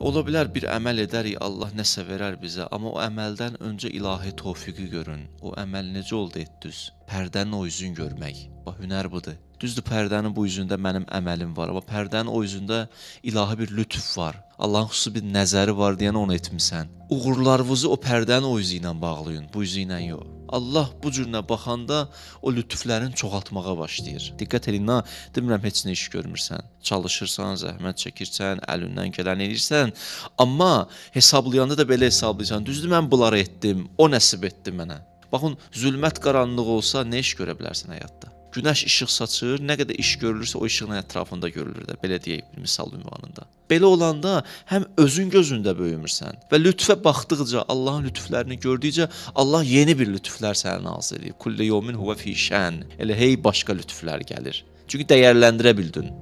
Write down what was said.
Ola bilər bir əməl edərik, Allah nəsə verər bizə, amma o əməldən öncə ilahi tövfiqi görün. O əməl necə oldu etdiniz? Pərdənin o üzünü görmək. Bax hünər budur. Düzdür, pərdənin bu üzündə mənim əməlim var, amma pərdənin o üzündə ilahi bir lütf var. Allahın xüsusi bir nəzəri var deyən onu etmisən. Uğurlarınızı o pərdənin o üzü ilə bağlayın, bu üzü ilə yox. Allah bu cürünə baxanda o lütflərin çoxaltmağa başlayır. Diqqət eləyin, ha, demirəm heç nə iş görmürsən. Çalışırsan, zəhmət çəkirsən, əlindən gələni eləyirsən, amma hesablayanda da belə hesablayırsan. Düzdür, mən bunları etdim, o nəsib etdi mənə. Baxın, zülmət qaranlıq olsa nə iş görə bilərsən həyatda? Günəş işıq saçır, nə qədər iş görülürsə o işığın ətrafında görülür də, belə deyək bir misal ünvanında. Belə olanda həm özün gözündə böyümürsən və lütfə baxdıqca, Allahın lütflərini gördükcə Allah yeni bir lütflər sənə nazil eləyir. Kullu yevmin huve fi şən. Elə hey başqa lütflər gəlir. Çünki dəyərləndirə bildin.